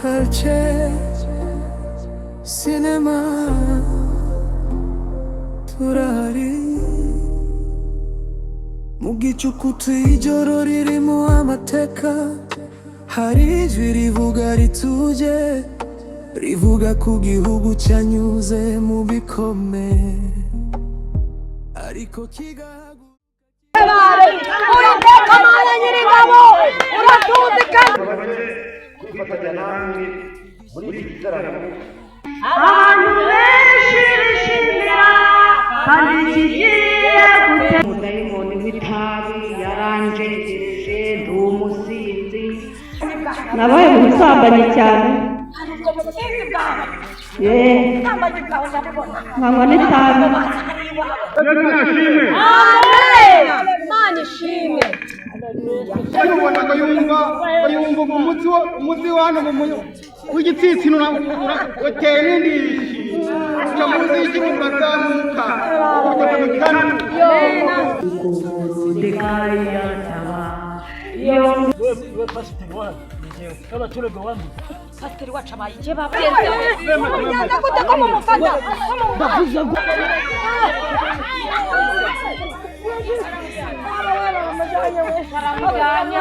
Culture Cinema, turahari mu gicuku. Ijoro ririmo amateka, hari ijwi rivuga rituje, rivuga ku gihugu cyanyuze mu bikomeye ariko kigahaguruka. Uwiteka Mana Nyiringabo, uratuzi kandi Kwifatanya namwe muri iki gitaramo. Abantu benshi bishimira kandi kigiye gute. Umudayimoni w'itabi yaranjengereje, ndi umusinzi, nabaye mu busambanyi cyane. Ubwo businzi bwawe, yeee, ubusambanyi bwawe ndabubona. Nkanywa n'itabi. Amen, Imana ishimwe. Bayibona bayumva bayumva umutsi wo umutsi wa hano mu w'igitsitsino wateye n'indishi uca munsi y'ikibuga urazamuka ujya mu. Morodekayi ataba. Pasiteri wacu abaye iki? Mugenda gute ko mumufata, ko mumufata? Baramujyanye.